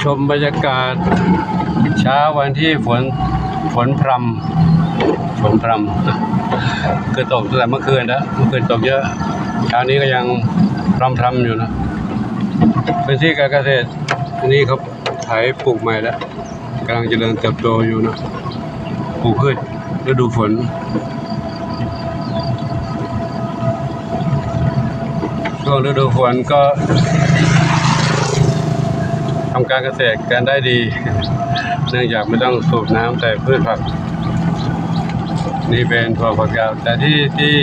ຊົມບັນຍາກາດເຊົ້າວັນທີຝົນ ຝົນພຣຳ ຝົນພຣຳ ຄືຕົກຕັ້ງແຕ່ເມື່ອຄືນແລ້ວ ເມື່ອຄືນຕົກເຍອະ ເຊົ້ານີ້ກໍຍັງພຣຳໆຢູ່ເນາະ. ພື້ນທີ່ການກະເສດ ອັນນີ້ເຂົາໄຖປູກໃໝ່ແລ້ວ ກຳລັງຈະເລີນເຕີບໂຕຢູ່ເນາະ ປູກພືດລະດູຝົນ. ຊ່ວງລະດູຝົນກໍທຳການກະເສດກັນໄດ້ດີ ເນື່ອງຈາກບໍ່ຕ້ອງສູບນ້ຳໃສ່ພືດຜັກ. ນີ້ເປັນຖົ່ວຝັກຍາວ ແຕ່ທີ່ ທີ່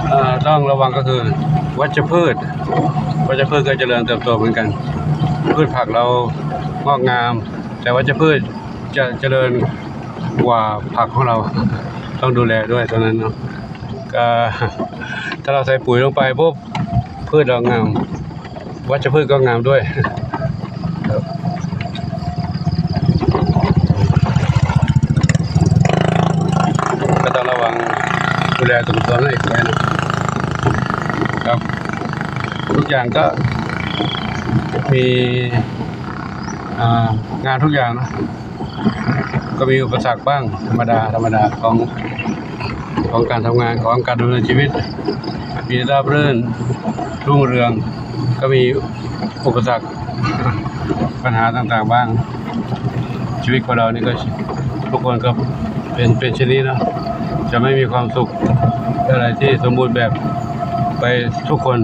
ເອີ ຕ້ອງລະວັງກໍຄືວັດຈະພືດ ວັດຈະພືດກໍຈະເລີນເຕີບໂຕເໝືອນກັນ ພືດຜັກລາວງອກງາມ ແຕ່ວັດຈະພືດຈະຈະເລີນກວ່າຜັກຂອງລາວ ຕ້ອງດູແລດ້ວຍຕົວນັ້ນເນາະ. ກໍຖ້າລາວໃສ່ປຸຍລົງໄປປຸບ ພືດລາວງາມ ວັດຈະພືດກໍງາມດ້ວຍ ກໍຕ້ອງລະວັງດູແລຕົວຕົນເອງໄວ້ເນາະ. ຄັບ ທຸກຢ່າງກໍມີ ອ່າ ງານທຸກຢ່າງເນາະ ກໍມີອຸປະສັກບ້າງ ທຳມະດາ ທຳມະດາຂອງ ຂອງການທຳງານ ຂອງການດຳເນີນຊີວິດ ມີລາບລື່ນຮຸ່ງເຮືອງ ກໍມີອຸປະສັກ ບັນຫາຕ່າງໆບ້າງ. ຊີວິດຂອງເຮົານີ້ກໍ ທຸກຄົນກໍເປັນ ເປັນເຊັ່ນນີ້ເນາະ ຈະໄມ່ມີຄວາມສຸກ ອະໄລທີ່ສົມບູນແບບໄປທຸກຄົນ.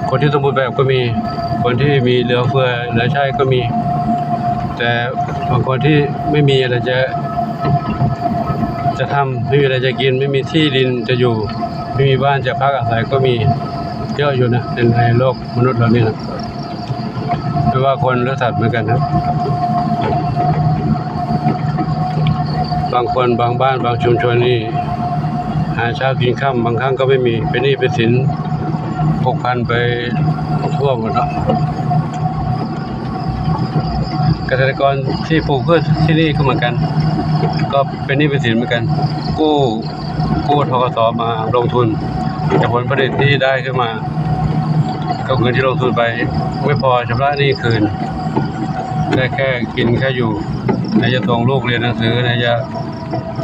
ຄົນທີ່ສົມບູນແບບກໍມີ ຄົນທີ່ມີເຫຼືອເຟືອເຫຼືອໃຊ້ກໍມີ ແຕ່ບາງຄົນທີ່ໄມ່ມີອະໄລຈະ ຈະທຳ ໄມ່ມີອະໄລຈະກິນ ໄມ່ມີທີ່ດິນຈະຢູ່ ໄມ່ມີບ້ານຈະພັກອາໄສກໍມີເຍອະຢູ່ນະ ໃນໂລກມະນຸດເຮົານີ້ນະ. ບໍ່ວ່າຄົນ ຫຼື ສັດເໝືອນກັນນະ ບາງຄົນ ບາງບ້ານ ບາງຊຸມຊົນນີ້ ຫາເຊົ້າກິນຄ່ຳ ບາງຄັ້ງກໍໄມ່ມີ ເປັນໜີ້ເປັນສິນພົວພັນໄປທົ່ວໝົດເນາະ. ກະເສດຕະກອນທີ່ປູກພືດທີ່ນີ້ກໍເໝືອນກັນ ກໍເປັນໜີ້ເປັນສິນເໝືອນກັນ ກູ້ ກູ້ ທກສ ມາລົງທຶນ ແຕ່ຜົນຜະລິດທີ່ໄດ້ຂຶ້ນມາ ກັບເງິນທີ່ລົງທຶນໄປ ບໍ່ພໍຊຳລະໜີ້ຄືນ ໄດ້ແຄ່ກິນແຄ່ຢູ່ ໄດ້ຈະສົ່ງລູກຮຽນໜັງສື ໄດ້ຈະ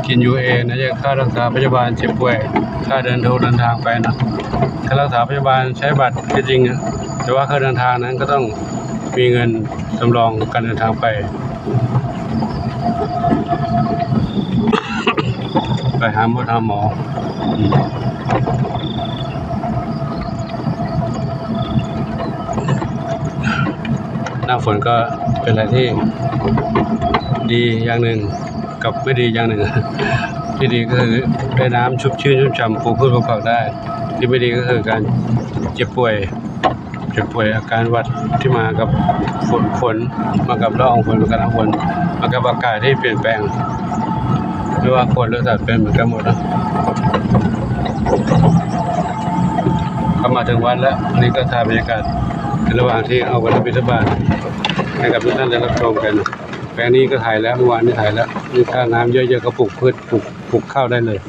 ກິນຢູ່ເອງ ໄດ້ຈະຄ່າຮັກສາພະຍາບານເຈັບປ່ວຍ ຄ່າເດີນໂທເດີນທາງໄປນະ ຄ່າຮັກສາພະຍາບານໃຊ້ບັດກໍຈິງ ແຕ່ວ່າຄ່າເດີນທາງນັ້ນກໍຕ້ອງມີເງິນສຳລອງການເດີນທາງໄປ. ໄປຫາໝົດຫາໝໍ ໜ້າຝົນກໍເປັນອະໄລທີ່ດີຢ່າງໜຶ່ງ ກັບໄມ່ດີຢ່າງໜຶ່ງ. ທີ່ດີກໍຄືໄດ້ນ້ຳຊຸບຊື່ນຊຸ່ມຊ່ຳ ປູກພືດປູກຜັກໄດ້. ທີ່ໄມ່ດີກໍຄືການເຈັບປ່ວຍ ເຈັບປ່ວຍ ອາການຫວັດທີ່ມາກັບຝົນ ຝົນ ມາກັບລະອອງຝົນ ມາກັບນ້ຳຝົນ ມາກັບອາກາດທີ່ປ່ຽນແປງ ຫຼືວ່າຄົນ ຫຼື ສັດເປັນເໝືອນກັນໝົດເນາະ. ເຂົ້າມາເຖິງວັດແລ້ວ ອັນນີ້ກໍຖ່າຍບັນຍາກາດໃນລະຫວ່າງທີ່ເຮົາກຳລັງບິນທະບາດໃຫ້ກັບທຸກທ່ານໄດ້ຮັບຊົມກັນ. ແປງນີ້ກໍໄຖແລ້ວ ເມື່ອວານນີ້ໄຖແລ້ວ ມີທ່ານ້ຳເຍອະໆ ກໍປູກພືດ ປູກ ປູກເຂົ້າໄດ້ເລີຍ.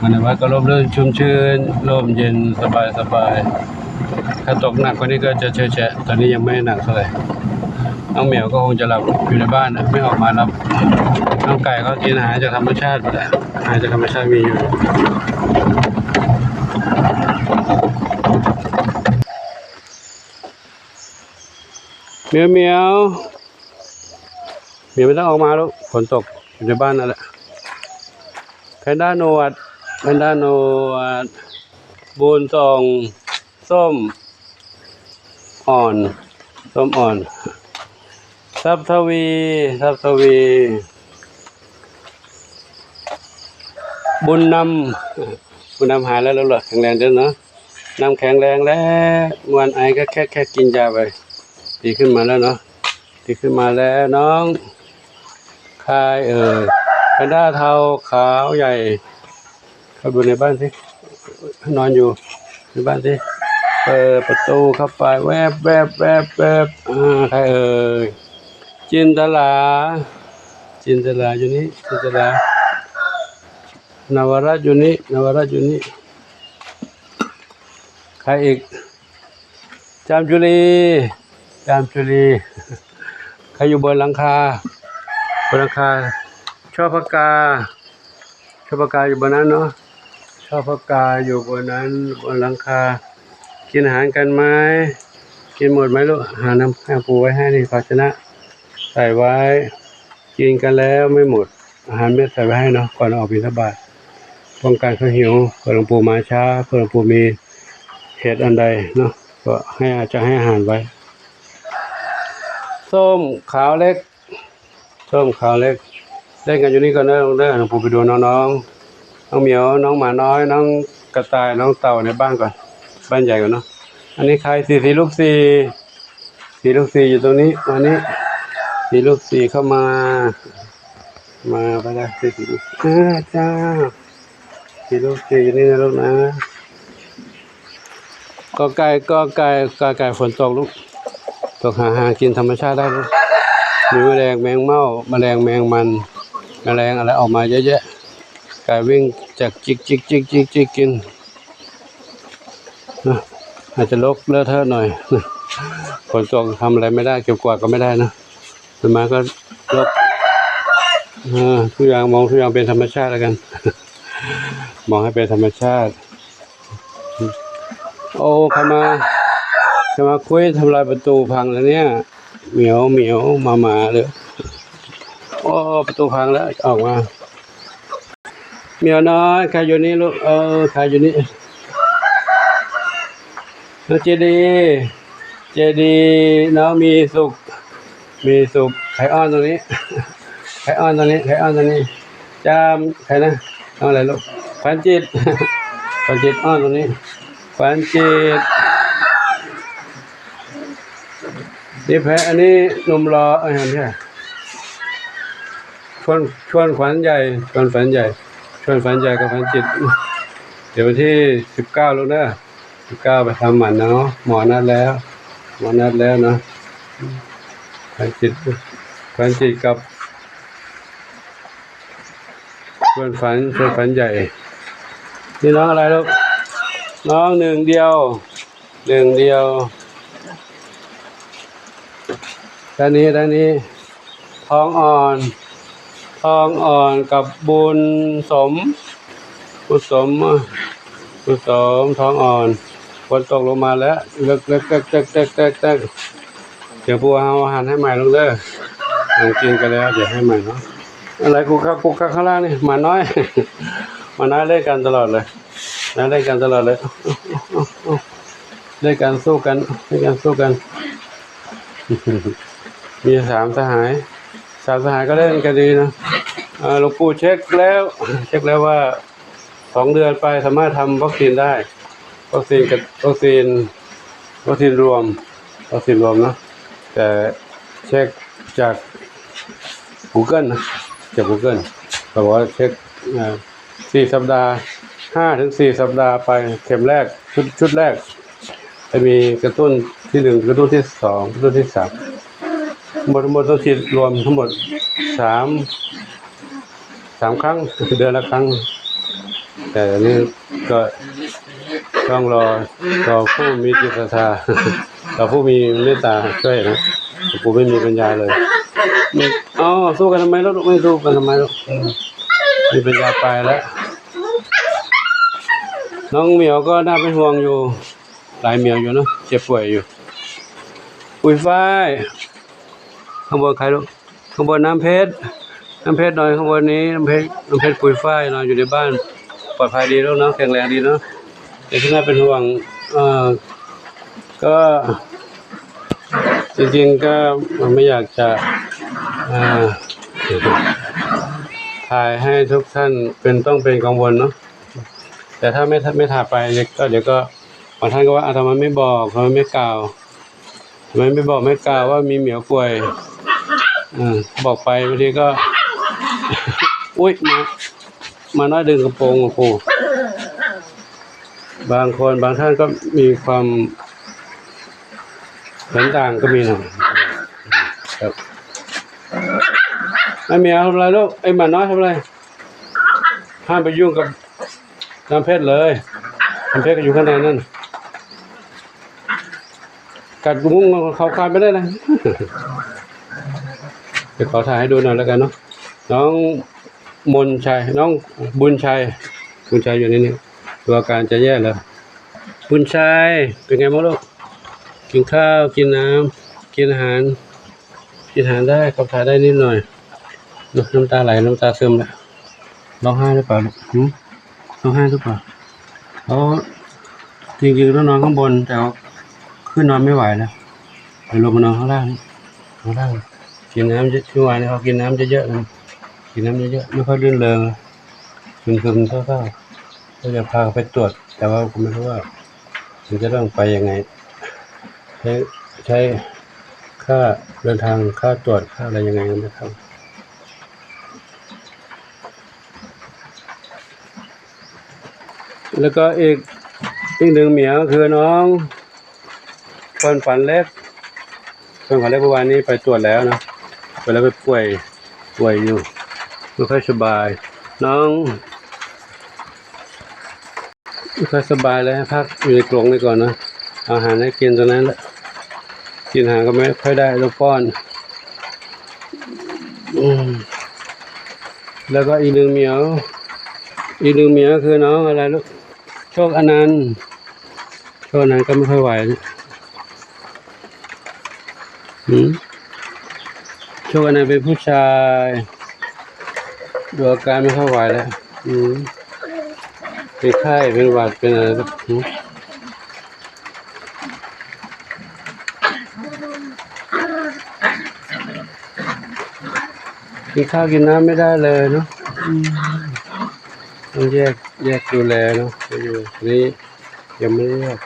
ບັນຍາກາດກໍຮົ່ມລື່ນ ຊຸ່ມຊື່ນ ລົມເຢັນ ສະບາຍໆ. ຖ້າຕົກໜັກກວ່ານີ້ກໍຈະເຊາະແຊະ ຕອນນີ້ຍັງບໍ່ໄດ້ໜັກເທົ່າໃດ. ນ້ອງແມວກໍຄົງຈະຫຼັບຢູ່ໃນບ້ານນະ ໄມ່ອອກມານຳ. ນ້ອງໄກ່ເຂົາກິນອາຫານຈາກທຳມະຊາດພຸ້ນແຫຼະ ອາຫານຈາກທຳມະຊາດມີຢູ່. ແມວ ແມວ ແມວບໍ່ຕ້ອງອອກມາລູກ ຝົນຕົກ ຢູ່ໃນບ້ານນັ້ນແຫຼະ. ແພນດ້າໜວດ ແພນດ້າໜວດ ບຸນສ່ອງ ສົ້ມອ່ອນ ສົ້ມອ່ອນ ຊັບທະວີ ຊັບທະວີ ບຸນນຳ ບຸນນຳຫາຍແລ້ວ ແຂງແຮງເດີເນາະ ນຳແຂງແຮງແລ້ວ ມ່ວນໄອແຄກໆ ກິນຢາໄປ ດີຂຶ້ນມາແລ້ວເນາະ ດີຂຶ້ນມາແລ້ວ ນ້ອງຄາຍເອີຍ ແພນດ້າເທົາຂາວໃຫຍ່ ເຂົ້າໄປໃນບ້ານຊິ ນອນຢູ່ໃນບ້ານຊິ ເປີດປະຕູເຂົ້າໄປ ແວບໆ ອາ ໃຜເອີຍ ຈິນຕະລາ ຈິນຕະລາຢູ່ນີ້ ຈິນຕະລາ ນະວະລັດຢູ່ນີ້ ນະວະລັດຢູ່ນີ້ ໃຜອີກ ຈາມຈຸລີ ຈາມຈຸລີ ໃຄຢູ່ບົນຫຼັງຄາ ບົນຫຼັງຄາ ຊອບພະກາ ຊອບພະກາຢູ່ບົນນັ້ນເນາະ ຊອບພະກາຢູ່ບົນນັ້ນ ບົນຫຼັງຄາ ກິນອາຫານກັນໄໝ? ກິນໝົດໄໝລູກ? ຫານ້ຳ ນ້ຳປູໄວ້ໃຫ້ ນີ້ພາຊະນະໃສ່ໄວ້ ກິນກັນແລ້ວໄມ່ໝົດ ອາຫານເມັດໃສ່ໄວ້ໃຫ້ເນາະ ກ່ອນອອກບິນທະບາດ ປ້ອງກັນຄວາມຫິວ ເພື່ອຫຼວງປູ່ມາຊ້າ ເພື່ອຫຼວງປູ່ມີເຫດອັນໃດເນາະ ກໍໃຫ້ ຈະໃຫ້ອາຫານໄວ້. ສົ້ມຂາວເລັກ ສົ້ມຂາວເລັກ ເຫຼັ້ນກັນຢູ່ນີ້ກ່ອນເດີ ເດີ ຫຼວງປູ່ໄປດູນ້ອງໆ ນ້ອງໝຽວ ນ້ອງໝານ້ອຍ ນ້ອງກະຕ່າຍ ນ້ອງເຕົ່າໃນບ້ານກ່ອນ ບ້ານໃຫຍ່ກ່ອນເນາະ. ອັນນີ້ໃຄ ສີ່ ສີ່ລູກສີ່ ສີ່ລູກສີ່ຢູ່ຕົງນີ້ ມານີ້ ສີ່ລູກສີ່ເຂົ້າມາ ມາໄປລະ ສີ່ ສີ່ລູກ ເອີ ຈ້າ ສີ່ລູກສີ່ຢູ່ນີ້ນະລູກນະ. ກໍໄກ່ ກໍໄກ່ ກໍໄກ່ ຝົນຕົກລູກ ຕົກ ຫາ ຫາກິນທຳມະຊາດໄດ້ລູກ ມີມະແລງແມງເມົ້າ ມະແລງແມງມັນ ມະແລງອະໄລອອກມາເຍອະແຍະ ໄກ່ວິ່ງຈັກຈິກໆໆໆກິນ ນະ ອາດຈະລົກເລີເທີະໜ້ອຍ ຝົນຕົກທຳອະໄລໄມ່ໄດ້ ເກັບກວາດກໍໄມ່ໄດ້ນະ ເປັນມາກໍລົກ ເອີ ທຸກຢ່າງ ມອງທຸກຢ່າງເປັນທຳມະຊາດແລ້ວກັນ ມອງໃຫ້ເປັນທຳມະຊາດ. ໂອ້ ໃຄມາ ໃຄມາຄຸຍ ທຳລາຍປະຕູພັງແລ້ວເນຍ ໝຽວ ໝຽວ ໝາ ໝາເດີ ໂອ້ ປະຕູພັງແລ້ວ ອອກມາ ໝຽວນ້ອຍ ໃຄຢູ່ນີ້ລູກ ເອີ ໃຄຢູ່ນີ້ ນ້ອງເຈດີ ເຈດີ ນ້ອງມີສຸກ ມີສຸກ ໃຄອ້ອນຕົງນີ້ ໃຄອ້ອນຕົງນີ້ ໃຄອ້ອນຕົງນີ້ ຈາມ ໃຄນະ ນ້ອງອະໄລລູກ ຂວັນຈິດ ຂວັນຈິດອ້ອນຕົງນີ້ ຂວັນຈິດ ນີ້ແພະ ອັນນີ້ໜຸ່ມຫຼໍ່ ເອີ ອັນນີ້ ຊວນ ຊວນຂວັນໃຫຍ່ ຊວນຂວັນໃຫຍ່ ຊວນຂວັນໃຫຍ່ກັບຂວັນຈິດ ດຽວວັນທີສິບເກົ້າລູກເດີ ສິບເກົ້າໄປທຳໝັນເນາະ ໝໍນັດແລ້ວ ໝໍນັດແລ້ວເນາະ ຂວັນຈິດ ຂວັນຈິດກັບ ຊວນຂວັນ ຊວນຂວັນໃຫຍ່ ນີ້ນ້ອງອະໄລລູກ? ນ້ອງໜຶ່ງດຽວ ໜຶ່ງດຽວ ດ້ານນີ້ ດ້ານນີ້ ທອງອ່ອນ ທອງອ່ອນກັບບຸນສົມ ບຸນສົມ ບຸນສົມ ທອງອ່ອນ ຝົນຕົກລົງມາແລ້ວ ເລິກໆໆໆໆ ດຽວປູເອົາອາຫານໃຫ້ໃໝ່ລູກເດີ ກິນກັນແລ້ວ ດຽວໃຫ້ໃໝ່ເນາະ ອະໄລກຸກຄັກກຸກຄັກຂ້າງລ່າງນີ້ ໝານ້ອຍ ໝານ້ອຍເຫຼັ້ນກັນຕະຫຼອດເລີຍ ນະ ເຫຼັ້ນກັນຕະຫຼອດເລີຍ ເຫຼັ້ນກັນ ສູ້ກັນ ເຫຼັ້ນກັນ ສູ້ກັນ ມີສາມສະຫາຍ ສາມສະຫາຍກໍເຫຼັ້ນກັນດີນະ ເອີ ຫຼວງປູ່ເຊັກແລ້ວ ເຊັກແລ້ວວ່າ ສອງເດືອນໄປສາມາດທຳວັກຊີນໄດ້ ວັກຊີນກັບ ວັກຊີນ ວັກຊີນລວມ ວັກຊີນລວມເນາະ ແຕ່ເຊັກຈາກກູເກີນນະ ຈາກກູເກີນ ເຂົາບອກວ່າເຊັກ ເອີ ສີ່ສັບດາ ຫ້າເຖິງສີ່ສັບດາໄປ ເຂັມແລກ ຊຸດ ຊຸດແລກ ຈະມີກະຕຸ້ນທີໜຶ່ງ ກະຕຸ້ນທີສອງ ກະຕຸ້ນທີສາມ ທັງໝົດ ທັງໝົດຕ້ອງສີດລວມທັງໝົດສາມ ສາມຄັ້ງ ເດືອນລະຄັ້ງ ແຕ່ອັນນີ້ກໍຕ້ອງລໍ ລໍຜູ້ມີຈິດສັດທາ ລໍຜູ້ມີເມດຕາຊ່ວຍນະ ປູໄມ່ມີປັນຍາເລີຍ ອໍ ສູ້ກັນທຳໄມລະລູກ ໄມ່ສູ້ກັນທຳໄມລະ ເອີ ມີປັນຍາໄປແລ້ວ ນ້ອງໝຽວກໍໜ້າເປັນຫ່ວງຢູ່ ຫຼາຍໝຽວຢູ່ເນາະ ເຈັບປ່ວຍຢູ່ ປຸຍຝ້າຍ ຂ້າງບົນໃຄລູກ ຂ້າງບົນນ້ຳເພັດ ນ້ຳເພັດນອນຂ້າງບົນນີ້ ນ້ຳເພັດ ນ້ຳເພັດ ປຸຍຝ້າຍ ນອນຢູ່ໃນບ້ານ ປອດໄພດີລູກເນາະ ແຂງແຮງດີເນາະ ແຕ່ທີ່ໜ້າເປັນຫ່ວງ ເອີ ກໍ ຈິງໆ ກໍບໍ່ຢາກຈະ ເອີ ຖ່າຍໃຫ້ທຸກທ່ານເປັນ ຕ້ອງເປັນກັງວົນເນາະ ແຕ່ຖ້າໄມ່ ໄມ່ຖ່າຍໄປ ກໍ ດຽວກໍ ບາງທ່ານກໍວ່າ ອາ ທຳໄມໄມ່ບອກ ທຳໄມໄມ່ກ່າວ ທຳໄມໄມ່ບອກໄມ່ກ່າວວ່າມີໝຽວປ່ວຍ ເອີ ບອກໄປບາງທີກໍ ອຸ້ຍ ໝາ ໝານ້ອຍດຶງກະໂປງ ໂອ້ໂຫ ບາງຄົນ ບາງທ່ານກໍມີຄວາມເຫັນຕ່າງກໍມີນະ ຄັບ ໄອ້ໝຽວທຳອະໄລລູກ? ໄອ້ໝານ້ອຍທຳອະໄລ? ຫ້າມໄປຫຍຸ້ງກັບນ້ຳເພັດເລີຍ ນ້ຳເພັດກໍຢູ່ຂ້າງໃນນັ້ນ. ກັດກຸ້ງເຂົາຄານໄປໄດ້ນະ. ດຽວຂໍຖ່າຍໃຫ້ດູໜ່ອຍແລ້ວກັນເນາະ. ນ້ອງມົນໄຊ ນ້ອງບຸນໄຊ ບຸນໄຊຢູ່ໃນນີ້ ດູອາການຈະແຍ່ແລ້ວ. ບຸນໄຊ ເປັນໄງບ້າງລູກ? ກິນຂ້າວ ກິນນ້ຳ ກິນອາຫານ ກິນອາຫານໄດ້ ຂັບຖ່າຍໄດ້ນິດໜ້ອຍ. ນ້ຳຕາໄຫຼ ນ້ຳຕາຊຶມແລ້ວ. ຮ້ອງໄຫ້ຫຼືເປົ່າລູກ? ຫື? ຮ້ອງໄຫ້ຫຼືເປົ່າ? ເພາະຈິງໆ ຕ້ອງນອນຂ້າງບົນ ແຕ່ວ່າຂຶ້ນນອນໄມ່ໄຫວແລ້ວ ເລີຍລົງມານອນຂ້າງລ່າງນີ້ ຂ້າງລ່າງ. ກິນນ້ຳເຍ- ເມື່ອວານນີ້ເຂົາກິນນ້ຳເຍາະໆ ກິນນ້ຳເຍາະໆ ໄມ່ຄ່ອຍລື່ນເລີງ ຄຶມໆ ເສົ້າໆ. ກໍຈະພາໄປຕວດ ແຕ່ວ່າກໍໄມ່ຮູ້ວ່າມັນຈະຕ້ອງໄປຍັງໄງ ໃຊ້ ໃຊ້ຄ່າເດີນທາງ ຄ່າຕວດ ຄ່າອະໄລຍັງໄງນະຄັບ. ແລ້ວກໍອີກ ອີກໜຶ່ງເມຍກໍຄືນ້ອງເພິ່ນຝັນເລັກ ເພິ່ນຝັນເລັກ ເມື່ອວານນີ້ໄປຕວດແລ້ວເນາະ ໄປແລ້ວໄປປ່ວຍ ປ່ວຍຢູ່ ບໍ່ຄ່ອຍສະບາຍ ນ້ອງ ບໍ່ຄ່ອຍສະບາຍເລີຍ ພັກຢູ່ໃນກົງນີ້ກ່ອນເນາະ ເອົາອາຫານໃຫ້ກິນຕົງນັ້ນແຫຼະ ກິນອາຫານກໍໄມ່ຄ່ອຍໄດ້ ຕ້ອງປ້ອນ. ອືມ ແລ້ວກໍອີກໜຶ່ງເມຍ ອີກໜຶ່ງເມຍກໍຄືນ້ອງອະໄລລູກ? ໂຊກອະນັນ ໂຊກອະນັນກໍໄມ່ຄ່ອຍໄຫວ ຫື? ໂຊກອະນັນເປັນຜູ້ຊາຍ ດູອາການໄມ່ຄ່ອຍໄຫວແລ້ວ ຫື? ເປັນໄຂ້ ເປັນຫວັດ ເປັນອະໄລ ຫື? ກິນຂ້າວກິນນ້ຳໄມ່ໄດ້ເລີຍເນາະ ອືມ ຕ້ອງແຍກ ແຍກດູແລເນາະ ໄປຢູ່ນີ້ຍັງໄມ່ໄດ້ແຍກ.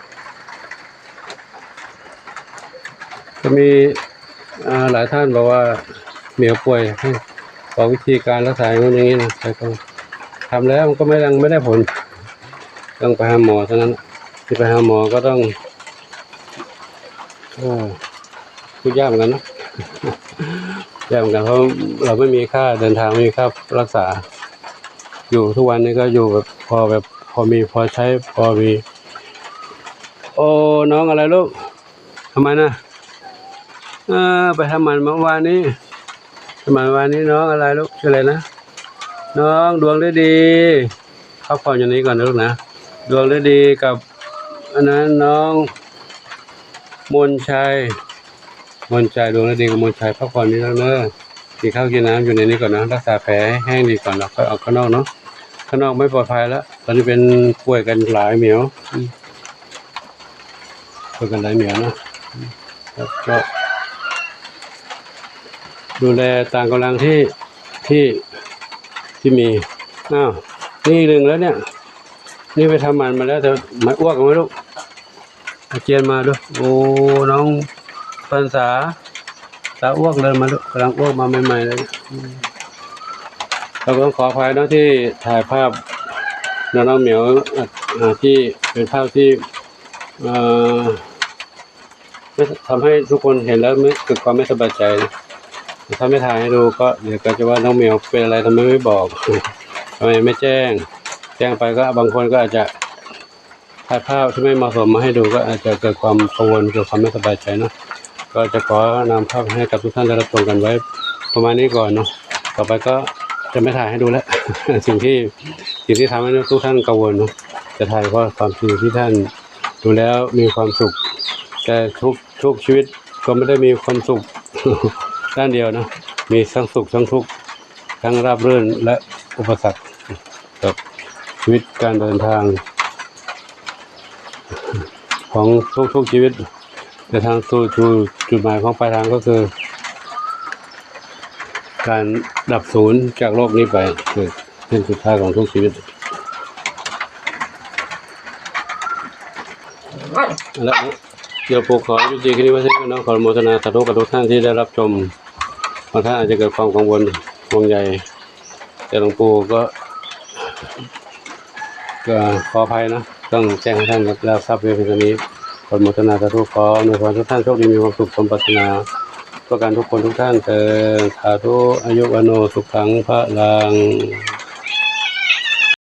ກໍມີ ອ່າ ຫຼາຍທ່ານບອກວ່າເມວປ່ວຍ ໃຫ້ບອກວິທີການລັກສາຢ່າງນັ້ນຢ່າງນີ້ນະ ແຕ່ກໍທຳແລ້ວມັນກໍໄມ່ ຍັງໄມ່ໄດ້ຜົນ ຕ້ອງໄປຫາໝໍເທົ່ານັ້ນ ຊິໄປຫາໝໍກໍຕ້ອງ ເອີ ກໍຍາກເໝືອນກັນເນາະ ຍາກເໝືອນກັນ ເພາະເຮົາໄມ່ມີຄ່າເດີນທາງ ໄມ່ມີຄ່າລັກສາ ຢູ່ທຸກວັນນີ້ກໍຢູ່ແບບ ພໍແບບ ພໍມີ ພໍໃຊ້ ພໍມີ. ໂອ້ ນ້ອງອະໄລລູກ? ທຳໄມນະ? ເອີ ໄປທຳໝັນມາວານນີ້ ທຳໝັນວານນີ້ ນ້ອງອະໄລລູກ? ຊື່ອະໄລນະ? ນ້ອງດວງລະດີ ພັກຜ່ອນຢູ່ນີ້ກ່ອນນະລູກນະ ດວງລະດີກັບ ອັນນັ້ນ ນ້ອງມົນໄຊ ມົນໄຊ ດວງລະດີກັບມົນໄຊ ພັກຜ່ອນຢູ່ນີ້ເດີ ກິນເຂົ້າກິນນ້ຳຢູ່ໃນນີ້ກ່ອນນະ ລັກສາແຜໃຫ້ແຫ້ງດີກ່ອນ ແລ້ວຄ່ອຍອອກຂ້າງນອກເນາະ ຂ້າງນອກໄມ່ປອດໄພແລ້ວ ຕອນນີ້ເປັນ ປ່ວຍກັນຫຼາຍເໝີ ອືມ ເພິ່ນກໍໄດ້ເມຍເນາະ ແລ້ວກໍດູແລຕາມກຳລັງທີ່ ທີ່ ທີ່ມີ. ອ້າວ ນີ້ໜຶ່ງແລ້ວເນຍ ນີ້ໄປທຳໝັນມາແລ້ວ ແຕ່ມາອ້ວກເອົາໄວ້ລູກ ອາຈຽນມາດູ. ໂອ້ ນ້ອງປັນສາ ຕາອ້ວກເລີຍ ມາລູກ ກຳລັງອ້ວກມາໃໝ່ໆເລີຍ. ເຮົາກໍຕ້ອງຂໍອະໄພເນາະ ທີ່ຖ່າຍພາບນ້ອງໆ ເໝວ ອາ ທີ່ເປັນພາບທີ່ ເອີ ໄມ່ ທຳໃຫ້ທຸກຄົນເຫັນແລ້ວໄມ່ ເກີດຄວາມໄມ່ສະບາຍໃຈ. ຖ້າໄມ່ຖ່າຍໃຫ້ດູກໍ ດຽວກໍຈະວ່ານ້ອງເໝວເປັນອະໄລ ທຳໄມໄມ່ບອກ ທຳໄມໄມ່ແຈ້ງ ແຈ້ງໄປກໍບາງຄົນກໍອາດຈະ ຖ່າຍພາບທີ່ໄມ່ເໝາະສົມມາໃຫ້ດູ ກໍອາດຈະເກີດຄວາມກັງວົນ ເກີດຄວາມໄມ່ສະບາຍໃຈເນາະ. ກໍຈະຂໍນຳພາບໃຫ້ກັບທຸກທ່ານໄດ້ຮັບຊົມກັນໄວ້ປະມານນີ້ກ່ອນເນາະ. ຕໍ່ໄປກໍຈະໄມ່ຖ່າຍໃຫ້ດູແລ້ວ ສິ່ງທີ່ ສິ່ງທີ່ທຳໃຫ້ທຸກທ່ານກັງວົນເນາະ. ຈະຖ່າຍເພາະຄວາມທີ່ ທີ່ທ່ານດູແລ້ວມີຄວາມສຸກ. ແຕ່ທຸກ ທຸກຊີວິດກໍບໍ່ໄດ້ມີຄວາມສຸກດ້ານດຽວເນາະ. ມີທັງສຸກ ທັງທຸກ ທັງລາບລື່ນ ແລະ ອຸປະສັກ ກັບຊີວິດການເດີນທາງຂອງທຸກໆຊີວິດ ເດີນທາງສູ່ ສູ່ຈຸດໝາຍຂອງປາຍທາງ ກໍຄືການດັບສູນຈາກໂລກນີ້ໄປ ຄືເສັ້ນສຸດທ້າຍຂອງທຸກຊີວິດ. ແລະ ດຽວປູກຂໍຍຸຕິແຄ່ນີ້ໄວ້ເທົ່ານັ້ນເນາະ. ຂໍອະນຸໂມທະນາສາທຸກັບທຸກທ່ານທີ່ໄດ້ຮັບຊົມ. ບາງທ່ານອາດຈະເກີດຄວາມກັງວົນຫ່ວງໃຍ ແຕ່ຫຼວງປູ່ກໍ ກໍຂໍອະໄພເນາະ ຕ້ອງແຈ້ງໃຫ້ທ່ານໄດ້ຮັບຊາບພຽງເທົ່ານີ້. ອະນຸໂມທະນາສາທຸ ຂໍອຳນວຍພອນທຸກທ່ານໂຊກດີມີຄວາມສຸກສົມປາດຖະໜາ ປະການທຸກຄົນທຸກທ່ານເທີ້ນ ສາທຸ ອາຍຸ ວັນໂນ ສຸຂັງ ພະລັງ.